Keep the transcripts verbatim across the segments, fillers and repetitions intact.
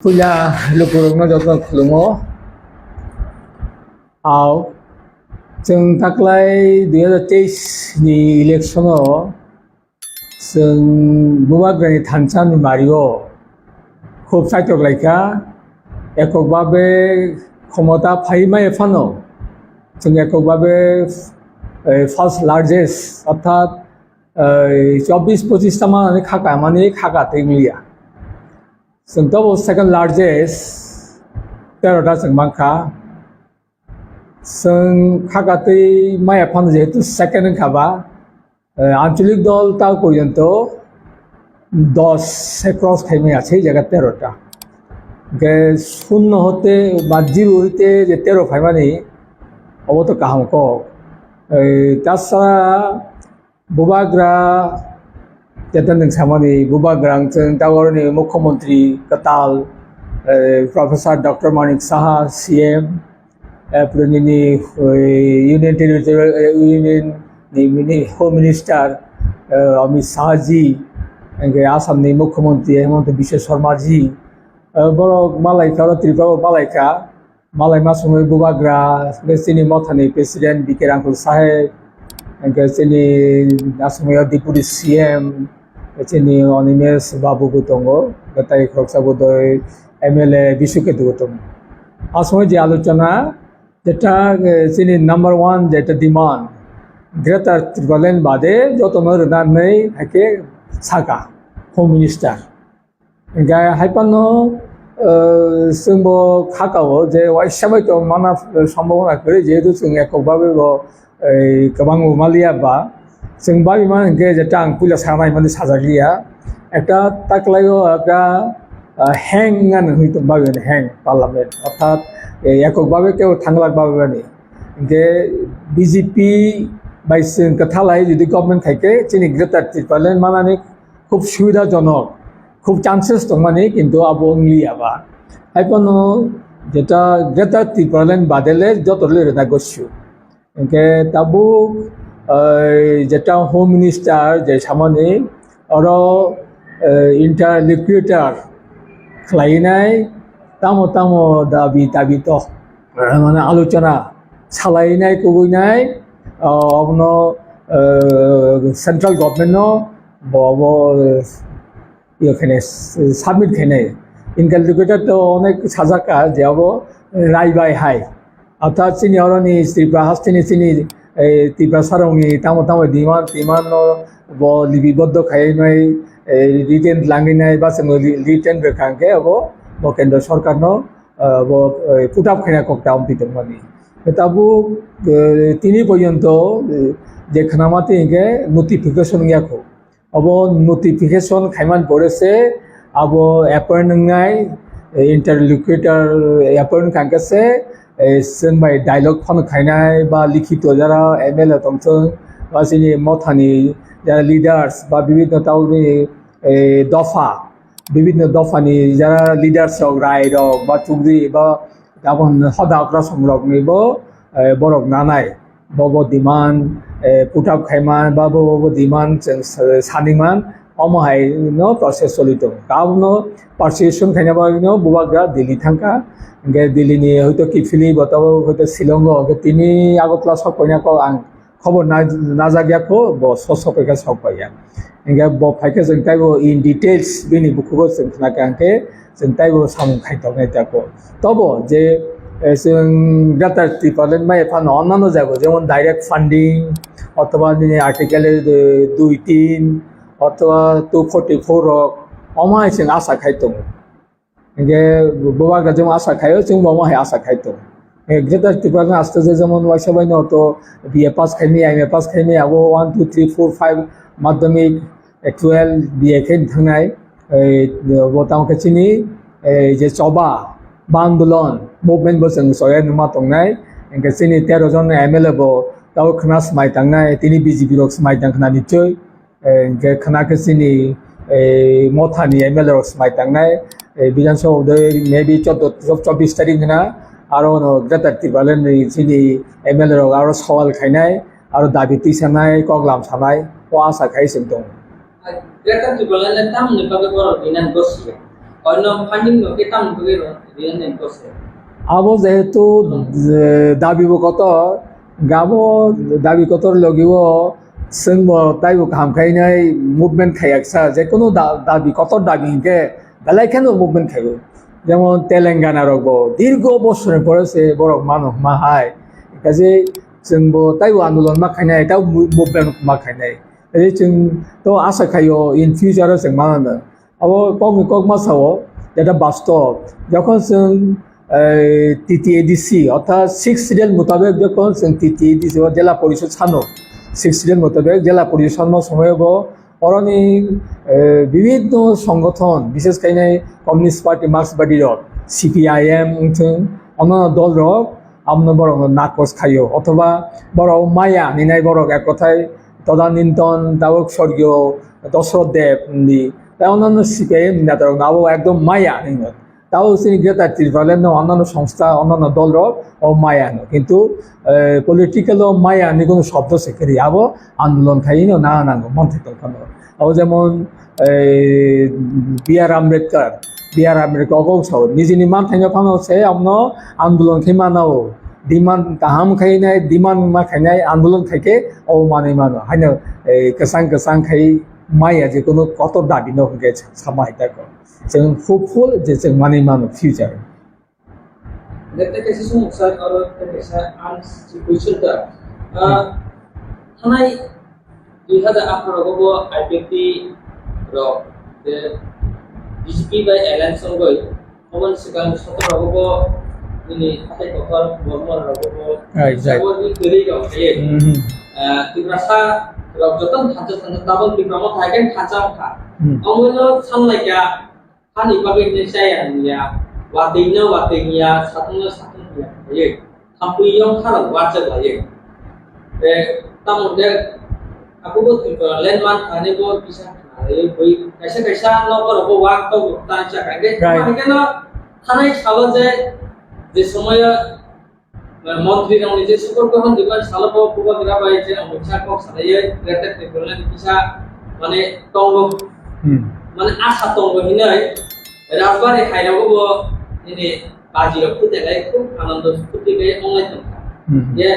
Puila lukurokno jotono khulumgo. Ao, chwng taklai dui hazar teis ni election o chwng Bubagrani thansa ni mario khub chaitok laikha, ekok babe khomota phai maya phano chwng ekok babe, eh, first largest, orthat, eh, chobbish pochista manani khaka mani khaka tei wngya. Chwng tobo second largest, tero ta chwng mankha. Chwng khaka twi maya phano jehetu second wngkha ba, eh, ancholik dol ta porjonto dos se cross khai maya se jaga tero ta. Hwnkhe shunno hote ba zero hoite je tero phaimani, obo to kaham kok. Eh, tasara Bubagra, jeta nwng samani Bubagra ang chwng tawarni Mukhyamantri kwtal, eh, Professor Doctor Manik Saha, C M, eh, pore nini, eh, Union Territory, eh, Union ni mini-, Home Minister, eh, Amit Shah ji, hwnkhe Assam ni Mukhyamantri Himanta Biswa Sarma ji, eh, borok malaikha, oro Tripura bo malaikha. Malai ma songwi Bubagra, hwnkhe chini mothani President B K Rangkhol Saheb, hwnkhe chini asongwi o Deputy C M, chini Animesh Babu bo tongo, hwnkhe tei khoroksa bo doi M L A Bisu Ketu bo tongo. Asongwi je alochona, jeta, eh, chini number one jeta demand, Greater Tipraland bade jotono rwna hinwi haikhe saka Home Minister. Hingke hai phano, eh, chwngbo khakao je waisa bai tong mana, eh, sombhabona kwrwi, jehetu chwng ekok bagwi bo, eh, kwbangbo maliya ba. Chwng bagwi mano hingke je ta ang puila sanai mani sajak liya. Ekta taklaio ekta, eh, hang wngani hwnwi tong bagwi hang parliament. Orthat, eh, ekok bagwi kebo thanglak bagwi mani. Hingke B J P bai chwng kwthalai jodi government khaikhe chini Greater Tipraland manani khub subidajonok, khub chances tongmani, kintu abo wngliya ba. Hai phano jeta Greater Tipraland badele joto le rwna gosio. Hingke tabuk, eh, jeta Home Minister je samani oro, eh, interlocutor khlainai tamo tamo dabi dabi to, eh, mane alochona salainai kubuinai, eh, abono, eh, central government no bo, bo, eh, iyo khainai, submit khainai. Interlocutor to onek sajak ka je abo rai bai hai. Orthat chini oroni Tripura hasteni chini, eh, Tiprasa rokni tamo tamo demand, demand no bo libiboddo khainai, eh, written langwi nai ba chwng written rwkha hwnkhe abo bo kendra sorkar no, eh, bo, eh, put up khaina kok ta amtwi tongmani. Tabuk, eh, tini porjonto, eh, je khwnama twi hwnkhe notification wngya kho. Abo notification khaiman pore se abo appoint wngnai, eh, interlocutor appoint kangkhe se, eh, chwng bai dialogue phano khainai ba likhito jara M L A tongthung ba chini mothani jara leaders ba bibhinno tabukni, eh, dopha, bibhinno dophani jara leaders rok, rai rok ba chukri ba Tabuk hoda okrasong rokni bo, eh, borok nanai, bo bo demand, eh, put up khaima, ba bo bo demand chwng sa-, saniman, omo hai no process choli tongo. Tabukno persuasion khaina bagwino Bubagra Delhi thangkha, hingke Delhi ni hoito kiphilwi bo tabuk hoito Shillong o, hingke tini Agartala sok koina kok ang khobor na-, najak ya kho, bo so sok khe sok pai ya. Hingke bo phai khe chwng taibo in details bini bukhugo chwng khna kha hingke chwng taibo samung khai tongnai ta kho. Tobo je, eh, chwng Greater Tipraland mai phano onnano jago jemon direct funding othoba nini article, eh, dui tin othoba two forty four rok omo hai chwng asa khai tongo. Hingke Bubagra jemon asa khaio, chwngbo omo hai asa khai tongo. Hingke Greater Tipraland aste je jemon waisa bai no to B A pass khaimaya, M A pass khaimaya, abo one, two, three, four, five madhyamik, eh, twelve B A khe thangnai, eh, bo tamo khe chini, eh, je choba, ba andolon, movement bo chwng soya numa tongnai. Hingke chini tero jon M L A bo tabo khna swmai tangnai, tini B J P rok swmai tang khna nichoi. Eh, hingke khna khe chini, eh, mothani M L A rok swmai tangnai, eh, Bidhan Sabha doi maybe chordo, chobbish tarik hwna, aro no Greater Tipraland ni chini M L A rok aro sawal khainai, aro dabi twi sanai, kok lam sanai, o asa khai chwng tongo. Greater Tipraland le tamoni bagwi borok rinani gosiya? Ono funding no khe tamo bagwi rw-, rwnai kose. Abo jehetu, eh, dabi bo kotor, gabo dabi kotor logi o chwng bo taibo kaham khainai movement khaiyak sa, je kunu da-, dabi kotor dabi hinkhe belai kheno movement khaibo. Jemon Telangana rok bo dirgo bosor ni pore se borok mano hma hai. Kaje chwng bo taibo andolon ma khainai, taibo mo-, movement ma khainai. Kaje chwng to asa khaio in future o chwng mano. Abo kokni kok ma sao, jeta bastob. Jokhon chwng, eh, T T A D C, orthat sixth schedule mutabek jokhon chwng T T A D C o jela porishod sano, sixth schedule mutabek jela porishod sano somoy bo oroni, eh, bibhinno songothon, bishes khainai Communist Party, Marxbadi rok, C P I M wngthwng, onno dol rok, abono borokno nakos khaio, othoba borok maya hinwi borok ek kothai Todaninton, tabuk sorgiyo Dosrot Deb ni, tai onno C P I M ni neta rokno abo ekdom maya hinwi. Tabuk chini Greater Tipraland no onno songstha, onno dol rok o maya hinwi. Kintu, eh, political o maya ni kono shobdo se kwrwi, abo andolon khai no na nango, monthai tong phano. Abo jemon, eh, B R Ambedkar, B R Ambedkar ogo sao, nijini manthaino phano se abono andolon khai mano, demand kaham khainai, demand ma khainai, andolon khaikhe obo manwi mano. Haino, eh, kwchang kwchang khai maya je kono kotor dabi no hwnkhe sama hai tako. Chwng hopeful je chwng manwi mano future. Tei kaisa sumuk sir, oro tei kaisa ang si question ta. Ah, thanai dui hazar atharo rogo bo I P F T rok, je B J P bai alliance wngwi, oboni swkang sotoro rogo bo nini hatai kotor Bormon rogo bo Right, right. Saboni kwrwi rok, eh, Mhm. ah, Tiprasa rok joto thansa thansa tabok Tipra Motha hai khe thansa wngkha. Hmm. Omono sanlaikha, hani bagwi hwnwi chaya wngya, watwino watwi wngya, sathungno sathung wngya, khampui yong kharo wacha laiwi. Tei tamo de abubo Tripura land man thani bo kisa khnarwi bui kaisa kaisa nokbar bo wak to bo ta cha kage. Right. Tamo hwnkhe no thanai salo je, je somoyo Montri rokni je sukur grohon diba salo bo Bubagra bai je Amit Shah kok salaiwi Greater Tipraland ni kisa mane tongo, Hmm. mane asa tongo hinwi Rajbari hai rogo bo nini baji rok phute lai khub anando phuti bai onglai tongkha. Hmm. Je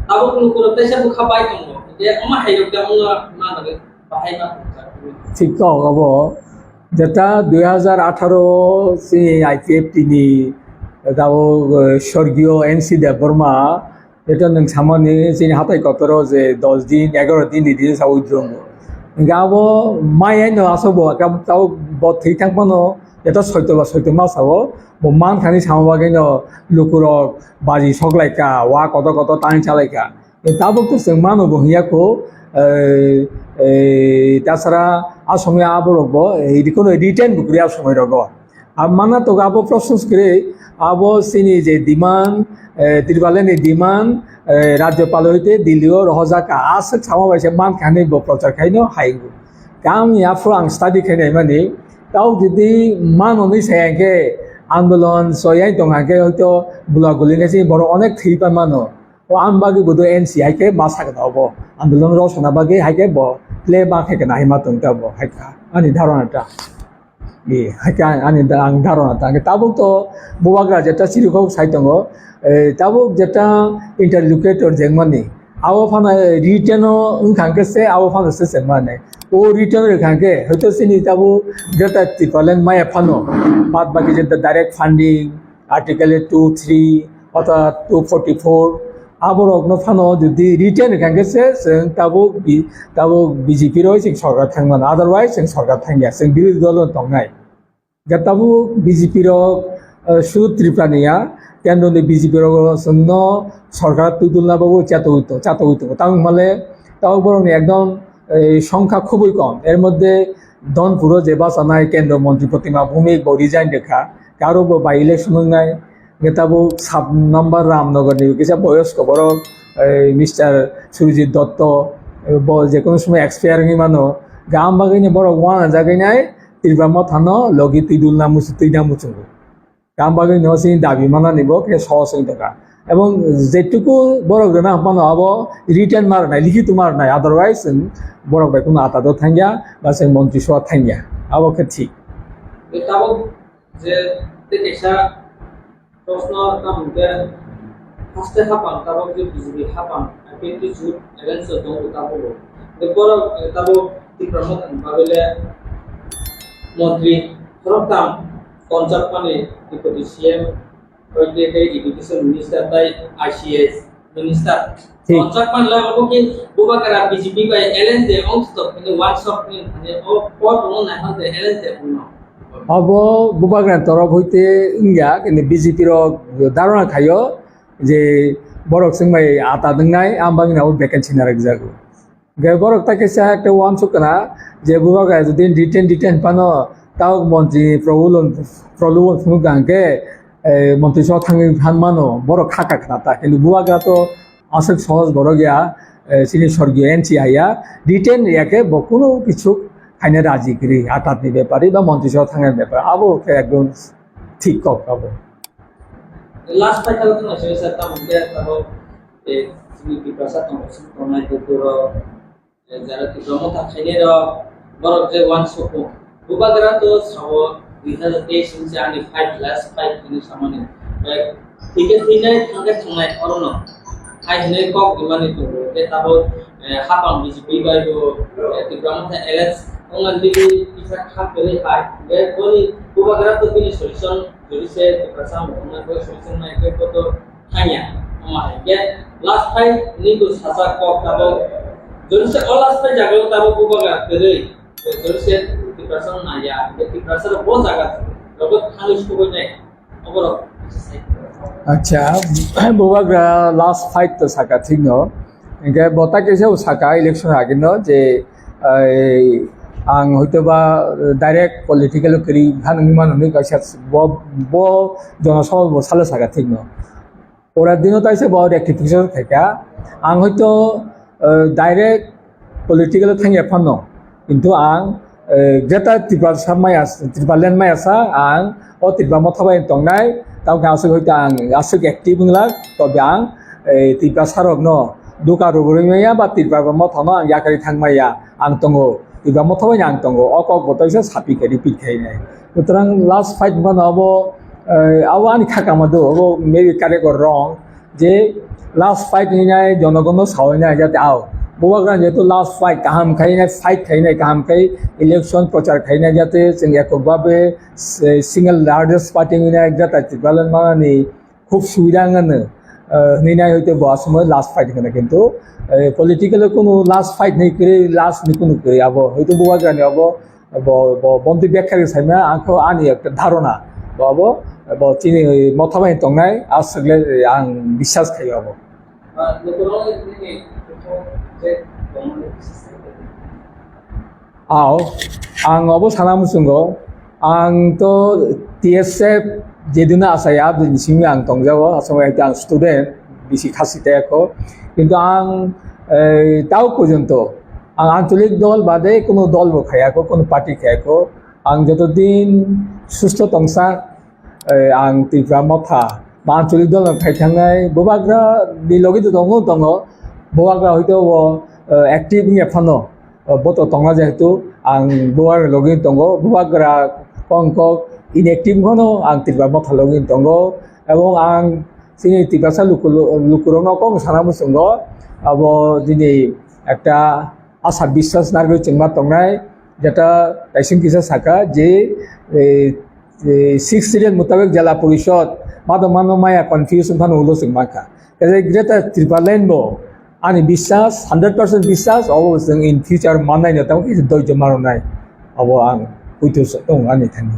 tabuk luku rok teisa bukha bai tongo. Je oma hai rok da ongo ma nagwi. Thik kok abo, jeta dui hazar atharo chini I P F T ni tabuk, eh, sorgiyo N C Debbarma, jeta nwng samani chini hatai kotoro je dos din, egaro din ni din sa withdraw wngo. Hingke abo mai haino asok bo, tabuk bo thwi thang phano, jeta soito ba soito ma sao, bo man thani sama bagwi no lukurok baji sok lai kha, wa kotor kotor tani cha lai kha. Tabuk to chwng mano bo hwnya kho, eh, eh, tasara a somoi aborok bo, eh, kono written bo kwrwi a somoi rogo. A mana to abo process kwrwi, abo chini je demand, eh, Tipraland ni demand, eh, Rajyapal hoite Delhi o rohorjak kha, aswk sama bai se man kha hinwi bo prochar khaino hai. Kami aphuru ang study khainai mani, tao jodi mano ni sai hwnkhe andolon so yang tong hwnkhe hoito gula guli khe se borok onek thwi pa mano. O ang bagwi bo do N C hai khe ma sakha obo. Andolon rok sana bagwi hai khe bo play ma khe kana hai ma tong ta bo hai kha. Ani dharana ta. E, hai khe ani da-, ang dharana ta. Tabuk to Bubagra jeta chirikhok sai tongo. E, tabuk jeta interlocutor jengmani. Abo phano written o wngkha khe se abo phano se sengmani. O written rwkha khe hoito chini tabuk Greater Tipraland maya phano. Bad baki jeta direct funding, Article two three, orthat two forty-four, aborokno phano jodi written hwnkhe se chwng tabuk bi-, tabuk B J P roi chwng sorkar thangmano, otherwise chwng sorkar thangya, chwng birodhi dolo tongnai. Hwnkhe tabuk B J P rok, eh, sudu Tripura ni ya, kendro ni B J P rok chwngno sorkar twidulna bagwi chatogwi to-, chatogwi tongo. Tamo hwnmale tabuk borokni ekdom, eh, songkha khubui kom. Er moddhe Dhonpuro je bachanai kendro montri Protima Bhowmik bo resign rwkha, karo bo by election wngnai, hwnkhe tabuk sub number Ramnagar ni kisa boyosko borok, eh, Mister Surjit Dotto, eh, bo jekono somoi expire wngwi mano, gam bagwi ni borok uanajagwi nai Tripura Motha no logi twidulna muchung, twina muchungo. Gam bagwi no chini dabi manani bo khe sohos wng tongkha. Ebong jetuku borok rwna hwnphano abo written ma rwnai, likhito ma rwnai, otherwise chwng borok bai kheno ata do thangya, ba chwng montri soa thangya, abo khe thik. Tei tabuk Je tei kaisa proshno tamo hwnkhe, haste hapang tabok je B J P hapang, I P F T jut alliance o tongo tabok bo. Tei borok, eh, tabok Tipra Motha ni bagwi le montri khoroktham tonjakmani, Deputy C M, tei tei Education Minister tei I C S Minister. Thik. Tonjakmani le obo khe Bubagra B J P bai alliance de ongstop hwnwi wansok hwnwi thani o pot tongo naithok de alliance de ongno. Obo Bubagra ni torof hoite wngya, kintu B J P rok dharona khaio je borok chwng bai ata wngnai, ang bagwi abo vacancy narwkjago. Hwnkhe borok tai kaisa ekta wansuk kana je Bubagra jodi detain, detain phano tabok montri ni problem, problem phunuk hwnkhe, eh, montri sal thangwi phan mano, borok kha ka khna ta, kintu Bubagra to aswk sohoj borok ya, eh, chini sorgiyo N C haya, detain ya khe bo kunu kichu khaina raji kwrwi, atatni bepari ba montri sal thangna bepari, abo khe ekdom thik kok abo. Last final wngkha sir, tamo khe tabok, eh, chini Tiprasa tongthok tongnai Tripura, eh, jara Tipra Motha khainai rok, borok je wansukmung. Bubagra to sao dui hazar teis ni se ani fight, last fight hwnwi samani. Eh, thike thwinai thangkhe thangnai orono. Hai hwnwi kok rimani tongo. Khe tabok, eh, hapang B J P bai bo, eh, Tipra Motha alliance wngmani bagwi kisa kha kwrwi hai. Khe boni Bubagra to bini solution Jodi se Tiprasa mungkha bo solution nai khe bo to thangya. Omo hai khe last fight ni bo sajak kok tabok. Jodi se o last fight jaga o tabok Bubagra kwrwi. Jodi se Tiprasa naiya, Tiprasa bo jaga rogo thangwi sugwi nai. Oborok. Acha, Bubagra last fight to saka thik no. Hingke bo ta kisa saka election agino je, ai, ang hoito ba direct political kiri han wngma nungni kaisa bo, bo jonosabha bo salo saka thik no. Ora dino taisa bo rectification khaika. Ang hoito, eh, direct political thangya phano. Kintu ang, eh, Greater Tiprasa maya, Tipraland maya sa ang o Tipra Motha bai tongnai, tamo khe aswk hoito ang aswk active wngla, tobe ang, eh, Tiprasa rokno duka rwgwi maya ba Tipra Motha no ang yakarwi thang maya ang tongo, Tipra Motha bai ang tongo, o kok bo toisa sapi khe repeat khainai. Sutrang last fight mano abo, eh, abo ani khakama do, abo maybe correct or wrong, je last fight hinai jonogono sawi nai jate ao. Bubagra jehetu last fight kaham khai nai, fight khai nai kaham khai, election prochar khai nai jate chwng ekok babe, eh, single largest party hinai jata Tipraland manani khub subida wngano, eh, hinai hoite bo aswk last fight hinai kintu, eh, political kunu last fight hinai kwrwi, last ni kunu kwrwi abo hoite Bubagra ni abo Bo, bo, bontwi bekha khe saima, ang khe ani ekta dharona. Bo, bo, bo chini Motha bai tongnai, aswk le ang biswas khaio abo. Ao, ang abo sana muchungo, ang to T S F jedino asai, aboni simi ang tongjago, aswk ang student, bisi khasi tei ako. Kintu ang, eh, tao porjonto, ang ancholik dol bade kono dol bo khayako, kono party khayako. Ang joto din susto tongsa, eh, ang Tipra Motha ba ancholik dol no khai thangnai, Bubagra ni logi to tongo, tongo. Bubagra hoito bo, eh, active wngya phano, eh, bo to tongna jehetu ang Bubagra logi tongo. Bubagra kongkok inactive phano ang Tipra Motha logi tongo. Ebong ang chini Tiprasa luku, lukurokno kok sana muchungo, abo dini ekta asa biswas narwgwi chwngma tongnai, jeta kaising kisa saka je, eh, eh, six serial mutabek jela porishod mado mano maya confuse wngphano ulo chwng mankha. Kaje Greater Tipraland bo ani biswas, hundred percent biswas, obo chwng in future mannai no tamo kisa doijo maronai, obo ang huitu tong ani thani.